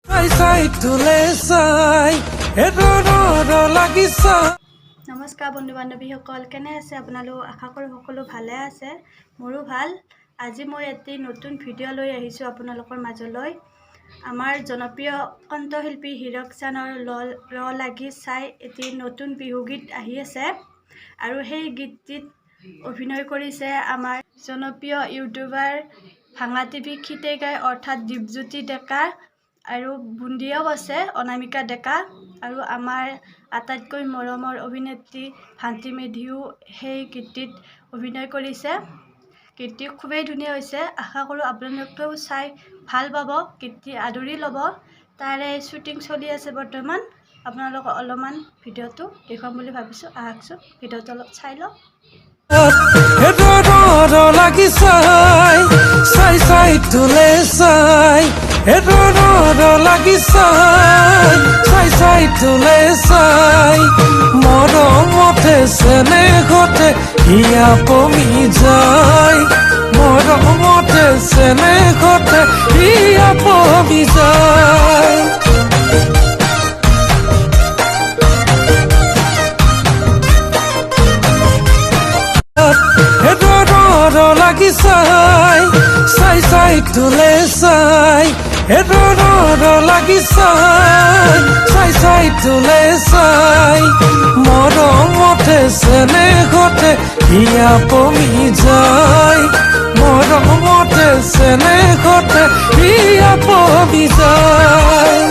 চাই চাই তোলে চাই হে ৰ ৰ ৰ লাগি চাই। নমস্কাৰ বন্ধু বান্ধৱীসকল, কেনে আছে আপোনালোক? আশা কৰোঁ সকলো ভালে আছে। মোৰো ভাল। আজি মই এটি নতুন ভিডিঅ' লৈ আহিছোঁ আপোনালোকৰ মাজলৈ। আমাৰ জনপ্ৰিয় কণ্ঠশিল্পী হীৰক চানৰ ল ৰ লাগি চাই এটি নতুন বিহুগীত আহি আছে আৰু সেই গীতটিত অভিনয় কৰিছে আমাৰ জনপ্ৰিয় ইউটিউবাৰ ভাঙা টিভি খিতেগাই অৰ্থাৎ দীপজ্যোতি ডেকা আৰু বুন্দিয়াও আছে অনামিকা ডেকা আৰু আমাৰ আটাইতকৈ মৰমৰ অভিনেত্ৰী ভান্তি মেধিও সেই গীতটিত অভিনয় কৰিছে। গীতটি খুবেই ধুনীয়া হৈছে। আশা কৰোঁ আপোনালোকেও চাই ভাল পাব, গীতটি আদৰি ল'ব। তাৰে শ্বুটিং চলি আছে বৰ্তমান। আপোনালোকক অলপমান ভিডিঅ'টো দেখুৱাম বুলি ভাবিছোঁ। আহকচোন, ভিডিঅ'টো অলপ চাই লওক। হে ৰ ৰ ৰ লাগি চাই, চাই চাই তোলে চাই হে ৰ ৰ ৰ লাগি চাই, চাই চাই তোলে চাই, মৰমতে চেনেহতে হিয়া পমি যায়, মৰমতে চেনেহতে হিয়া পমি যায়। হে ৰ ৰ ৰ লাগি চাই, চাই চাই তোলে চাই হে ৰ ৰ ৰ লাগি চাই, চাই চাই তোলে চাই, মৰমতে চেনেহতে হিয়া পমি যায়, মৰমতে চেনেহতে হিয়া পমি যায়।